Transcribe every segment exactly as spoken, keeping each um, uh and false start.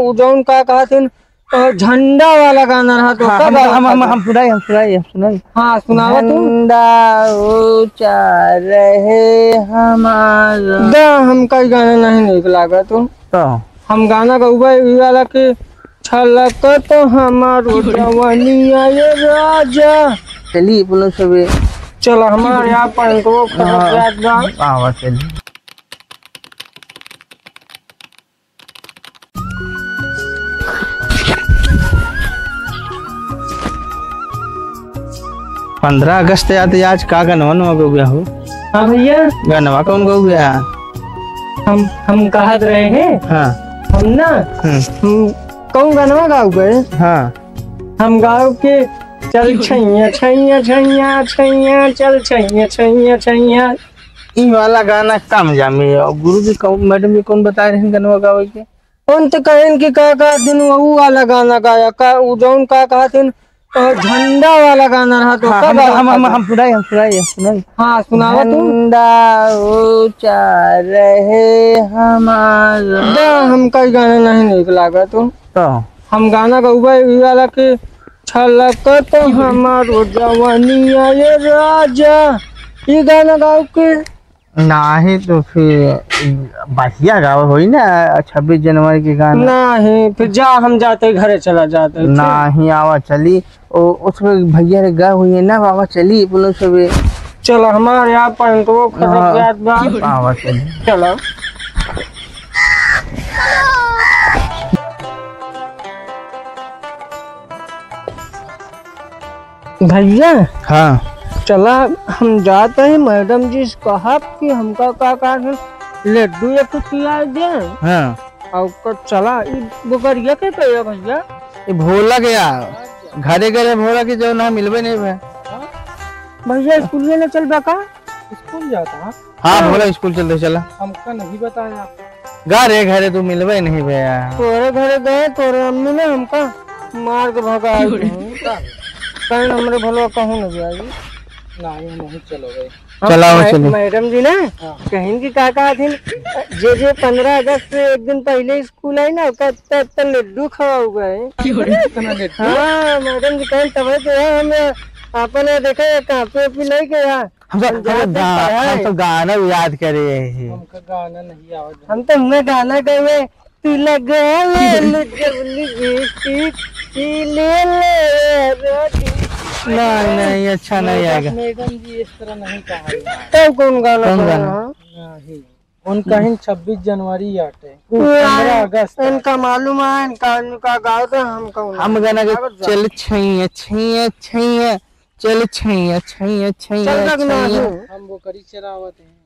उ जौन का कहत हन, अ, झंडा वाला गाना रहा तो हाँ, का हम, गावत हम, हम, हन? हम सुनाई, हम सुनाई, हम सुनाई। हाँ, सुनावा तू। झंडा ऊंचा रहे हमारा। दा, हमका ई गाना नहीं नीक लागत हो। तो? हम गाना गौबे ई वाला कि छलकत हमारो जवानिया ये राजा। चली, बोलो सबे। चलो, हमारे यहाँ पंखो खराब हाँ। जात बा। आवा, चली। पन्द्रह अगस्त याद है, आज का गनवा नवा गौबे हो? हाँ भैया। गनवा कौन गौबे? हम, हम कहत रहे हैं। हाँ। हम ना, हम्म। हम कौन गनवा गाउबे? हाँ। हम गाउब के चल छैया, छैया, छैया, छैया, चल छैया, छैया, छैया। ई वाला गाना कम जामे। और गुरु जी कौन, मैडम जी कौन बताए रहे गनवा गावे के? उन तो कहेन कि का कहत हन, ऊ वाला गाना गाया, का, ऊ जौन का कहत हन, अ, झंडा वाला गाना रहा तो हाँ, का हम, गावत हम, हम, हन? हम सुनाई, हम सुनाई, हम सुनाई। हाँ, सुनावा तू। झंडा ऊंचा रहे हमारा। दा, हमका ई गाना नहीं नीक लागत हो। तो? हम गाना गौबे ई वाला कि छलकत हमारो जवानिया ये राजा, ई गाना गाउब के। नाही तो फिर बढ़िया गावा होई ना छब्बीस जनवरी के गाना। नाही, फिर जा, हम जाते घरे चला जाते, ठीक? नाही, आवा चली। ओ, उसमें भैया रे गा हुई है ना, बाबा चली, बोलो सबे। चलो, हमारे यहाँ पंखो खराब हाँ। जात बा। आवा चली। चलो। भैया। हाँ। चला, हम जात ही, मैडम जी से कहब कि हमका का, का है, लड्डू एक ठो खिया दे। हाँ। और का, चला, ई बोकरिया के कहिया भैया? ई भोला गया, घरे घरे भोला के जौन है, मिलबे नहीं भे। भैया, स्कूल में न चलबा का? स्कूल जाता है? हाँ, हाँ। भोला स्कूल चलते चला। हमका नहीं बताया। गा रे घरे तू मिलबे नहीं भैया। तोरे घरे गए, तोरे अम्मी ने हमका मार के भगा दी। का? कहीं हमरे भलवा कहूँ न जाई। नहीं, नहीं चलो भाई। हम चलाओ, मै-, चलो। मैडम जी ना हाँ। कहीं की का कहा थी, जे जे पन्द्रह अगस्त से एक दिन पहले स्कूल आई ना, ओका इतना, इतना लड्डू खवाऊ गए। इतना लड्डू? हाँ, मैडम जी कहें तब तो है, हम अपन ये देखे, कापी ओपी नहीं के यहाँ। हम सब, हम सब हम जाते गा-, पढ़ाई। हम सब गाना भी याद करे हैं। हमका गाना नहीं आवत। हम तो हमें गाना गावे, "तू लगा ले, ले जब लिपस्टिक, पी ले ले, रोटी।" नहीं, नहीं, अच्छा नहीं आएगा। मैडम जी इस तरह नहीं कहा। तब कौन गाना कौन गाना? नहीं। उनका ही छब्बीस जनवरी आटे, वो पन्द्रह अगस्त इनका आटे। मालूम है, इनका, इनका गाओ तो हम कहूँ हम गाना के गावत जा। चल छैया, छैया, छैया, चल छैया, छैया, छैया, चल रघुनाथ। छैया। हम बोकरी चरावत हैं।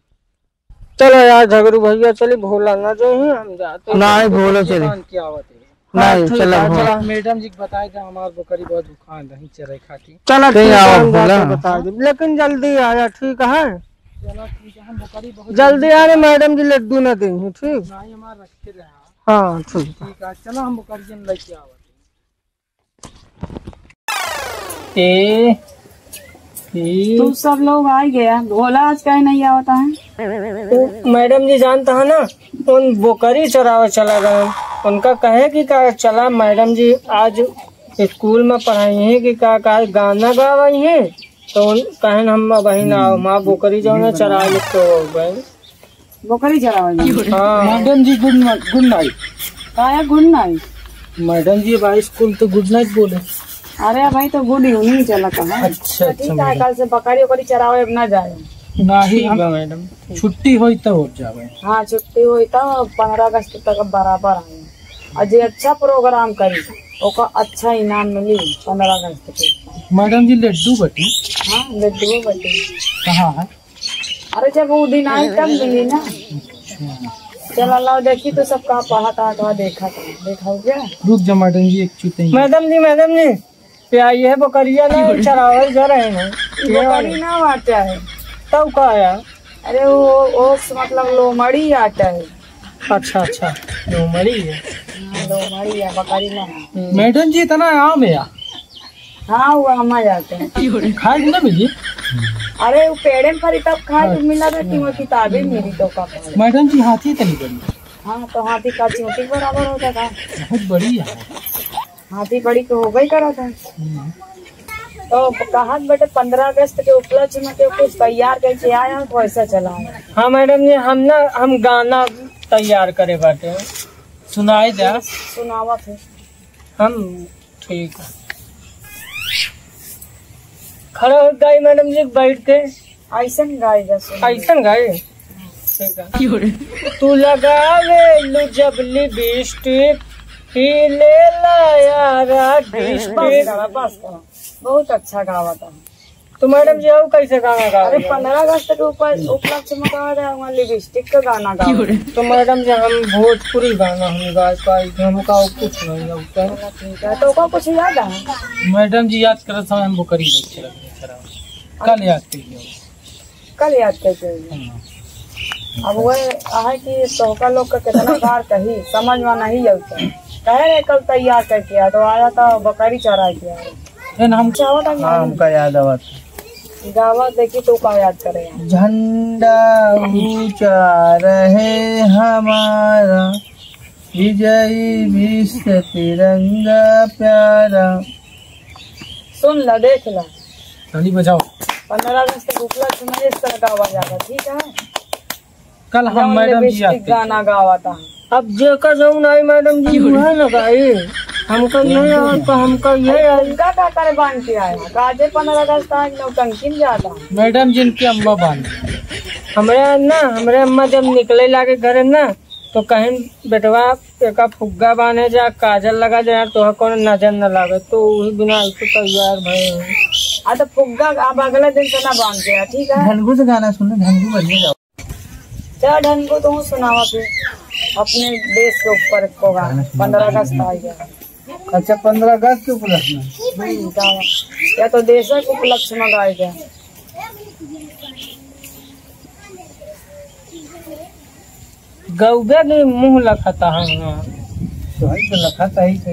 चलो यार झगड़ू भैया, चली भोला ना जो ही हम जाते हैं। नहीं, भोला चली। बांध के आवत है। नहीं, हाँ, ठीक चला है, भोला। चला। मैडम जी के बताए दे, हमार बोकरी बहुत भुखान रही चरे खाती। चला, कहीं ठीक है, आवा हम भोला। जाके बता दे, लेकिन जल्दी आया, ठीक है? चला, ठीक है, हम बोकरी बहुत जल्दी जल्दी आ रहे, चला। मैडम जी लड्डू ना देंगे, ठीक? नहीं, हमार रखे रहा। हाँ, ठीक है। ठीक है, चला, हम बोकरी लेके आवत हैं। ए, ए। तू सब लोग आ गया, भोला आज काहे नहीं आवता है? वो मैडम जी जानता है ना, उन बोकरी चरावे चला गए। उनका कहे कि का चला मैडम जी आज स्कूल में पढ़ाई है कि का, का गाना गावई है, तो उन, कहेन हम वही ना आओ, माँ बोकरी जो है चरा लेते हो गए। बोकरी चरावे जाए। हाँ। मैडम जी, गुड न-, गुड नाइट। काहे गुड नाइट? मैडम जी, अब स्कूल तो गुड नाइट बोले। अरे भाई, तो गुड इवनिंग चला कहा। अच्छा, अच्छा, ठीक है, मैडम। कल से बकरी ओकरी चरावे अब ना जाए। नहीं, ठीक हम बा, मैडम। छुट्टी होई तो हो जावे। हाँ, छुट्टी होई तो पन्द्रह अगस्त तक बराबर आए। और जे अच्छा प्रोग्राम करी, ओका अच्छा इनाम मिली पन्द्रह अगस्त के। मैडम जी, लड्डू बटी। हाँ, लड्डू बटी। कहाँ है? अरे, जब वो दिन आई, तब मिली ना। अच्छा। चला, लाओ, देखी तो सब का पढ़त है, का देखत है, देखा हो गया? रुक जा मैडम जी, एक चुटकी। मैडम जी, मैडम जी, क्या ये बोकरिया ना चरावल जा रहे हैं? ये बकरी ना बाटे है। तब का आया? अरे, वो, वो, मतलब, लोमड़ी आटा है। अच्छा, अच्छा, लोमड़ी है। हाँ, लोमड़ी है, बकरी ना है। मैडम जी, इतना आम है यार। हाँ, वो आमा जाते हैं। खाए के ना मिली? अरे, वो पेड़े में फरी तब खाए के मिला था, अच्छा। कि वो किताबें मिली तो का खाए। मैडम जी, हाथी तो नहीं बनी। हाँ, तो हाथी का चोटी बराबर हो जाता। बहुत बड़ी है। हाथी बड़ी तो हो गई करा था। हम्म। तो कहा बेटे, पन्द्रह अगस्त के उपलक्ष्य में के कुछ तैयार करके आया हो, तो ऐसा चला है। हाँ मैडम जी, हम ना, हम गाना तैयार करे बाटे। सुनाई दे। सुनावा फिर। हम, ठीक है। खड़ा हो गाई मैडम जी, बैठ के। ऐसन गाई जा, सुन। ऐसन गाई? ठीक है। तू लगावे लू जब लिपस्टिक, पी ले ला यारा डिस्ट्रिक्ट। बस करा, बस करा। बहुत अच्छा गावा था। तो मैडम जी, और कैसे गाना गावे? अरे, पन्द्रह अगस्त के ऊपर उपलक्ष्य में गावा जाए, वहाँ लिपस्टिक का गाना गावा। तो मैडम जी, हम भोजपुरी गाना हम गाए पाई, हमका और कुछ नहीं आता है। चलो, ठीक है। तो ओका कुछ याद है? मैडम जी, याद करत समय हम बोकरी लेके चला गए, चला। कल याद करिए। कल याद करके अइहे। हाँ। अब वह आहे कि तोहका लोग का कितना बार कही, समझ में नहीं आवता। कहे रहे कल तैयार करके आ, तो आया तो बकरी चरा के आ। फिर हम चाहो था कि हाँ, नहीं? हमका याद आवत। गावा देखी तो का याद करे। झंडा ऊंचा रहे हमारा, विजयी विश्व तिरंगा प्यारा। सुन ला, देख ला। ताली बजाओ। पन्द्रह अगस्त के उपलक्ष्य में इस तरह का आवाज आ रहा, ठीक है? कल हम जौन मैडम जी लिपस्टिक आते गाना हैं। गावा था। अब जेकर जौन आई मैडम जी, वह ना गाई। हमका नहीं आवत तो हमका ये आई। उनका का करे बांध के आया? काजे पन्द्रह अगस्त आज नौटंकी में जाता। मैडम जी, इनकी अम्मा बांध। हमरे ना, हमरे अम्मा जब निकले लागे घरे ना, तो कहीं, "बेटवा, एका फुग्गा बांधे जा, काजल लगा जा, तोहर कोनो नजर न लागे।" तो वही बिना ऐसे तैयार भए हैं। आ, तो फुग्गा अब अगले दिन से ना बांध के आ, ठीक है? ढनगू से गाना सुन, ढनगू बढ़िया गाओ। चल ढनगू, तू सुनावा फिर अपने देश के ऊपर को गाना, पन्द्रह अगस्त आ गया। अच्छा, पन्द्रह अगस्त के उपलक्ष्य में? हम्म, गावा। या तो देश के उपलक्ष्य में गाए जा। गौबे के मुंह लखता है। हाँ। तो है तो लखता ही, तो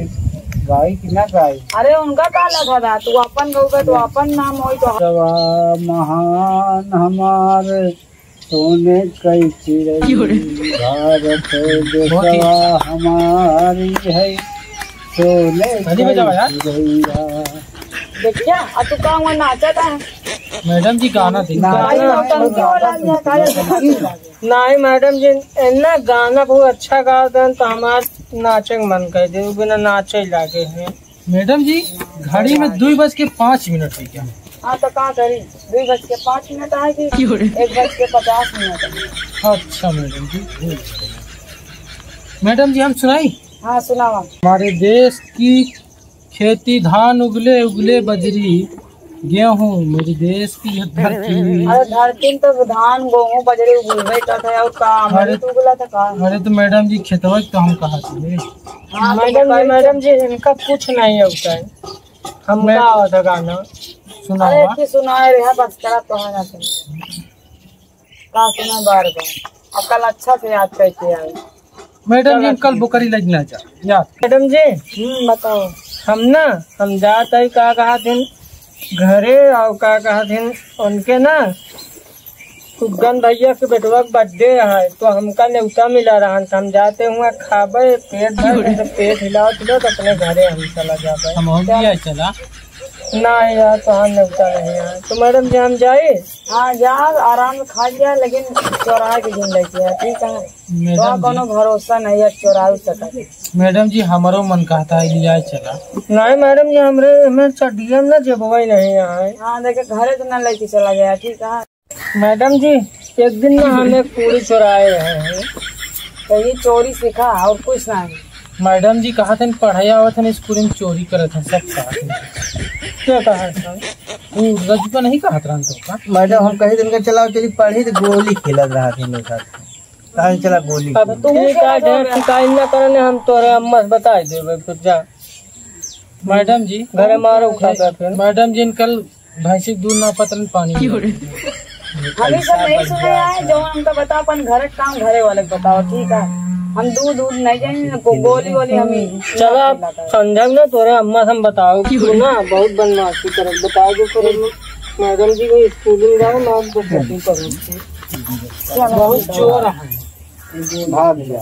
गाई कि ना गाई? अरे उनका का लखता? तू अपन गौबे तो अपन नाम होई तो। सवा महान हमार सोने कई चिड़ई, भारत बहुत ही देशवा अच्छा। हमारी है सोने ताली बजावा यार। चिड़ैया। देखिया, आ तू का हुआ नाचा था? मैडम जी गाना दे। गाना गाना है। नहीं मैडम जी, इतना गाना बहुत अच्छा गावत हैं तो हमार नाचे के मन कर दे, बिना नाचे लागे हैं। मैडम जी, घड़ी में दुई बज के पाँच मिनट हो गया। हाँ, तो का करी? दुई बज के पाँच मिनट आए कि एक बज के पचास मिनट है। अच्छा मैडम जी, भूल गए। मैडम जी, हम सुनाई? हाँ, सुनावा। हमारे देश की खेती, धान उगले उगले बजरी, गेहूं मेरे देश की है धरती। अरे धरती में तो धान, गेहूं, बजरी उगलबे करत है, और का अरे, अमृत उगला था का? अरे तो मैडम जी, खेतवा के तो हम कहा थे। हाँ, तो मैडम जी, बताइए। मैडम जी, इनका कुछ नहीं होता है। हम मैं का होता गाना सुनावा। अरे, की सुनाए रे, बस करा तो है ना सुन। का सुना बार बार। अब कल अच्छा से याद करके आए। मैडम जी, कल बोकरी लग ना जा। या। मैडम जी। हम्म, बताओ। हम ना, हम जात है का कहा दिन घरे और का कहा दिन उनके ना सुगन भैया के बेटवा के बर्थडे है, तो हमका नेवता मिला रहा, तो हम जाते हुआ खाबे, पेट भर के, तो पेट हिलाओ, हिलाओ, तो अपने घरे हम चला जाबे। हम और क्या? भी आए चला। ना यार, तो हम नेवता नहीं है। तो मैडम जी, हम जाए? हाँ, जा, आराम से खा लिया, लेकिन चौराहे के दिन लेके आ, ठीक है? मैडम तो जी। कोनो भरोसा नहीं है, चोराई सकत है। मैडम जी, हमरो मन कहता है, लिया चला। नहीं मैडम जी, हमरे, हमें चड्डिया में ना जेबवा ही नहीं है। हाँ, देखे, घरे से ना लेके चला गया, ठीक है? मैडम जी, एक दिन ना हम एक पूरी चोराए रहे हैं। तो ये चोरी सीखा और कुछ नहीं। मैडम जी, कहा थे पढ़ाई आवत है, स्कूल में चोरी करत हैं, सब कहा थे। क्या कहा था? वो रजुआ नहीं कहत रहन तो का? मैडम, हम कही दिन के चलाओ, चली पढ़ी तो गोली खेलत रहा थे लोग साथ। काहे चला गोली? अब तू ठीक है, ढेर शिकायत ना करने, हम तोरे अम्मा से बताई देबे, फिर जा। मैडम जी। घरे मारो खा के फिर। मैडम जी, कल भैंसी के दूध ना पतरन पानी में। हम ई सब नहीं सुने आए, जो हमका बताओ, अपन घर के काम घरे वाले के बताओ, ठीक है? हम दूध, दूध नहीं जाए, गो-, गोली वोली हम ही चला, समझब ना, तोरे अम्मा से हम बताओ, तू ना बहुत बदमाशी करत, बताओ जो तोरे मैडम जी को स्कूल में जाओ ना, हम तो कॉपी करो। बहुत चोर है। हाँ भैया।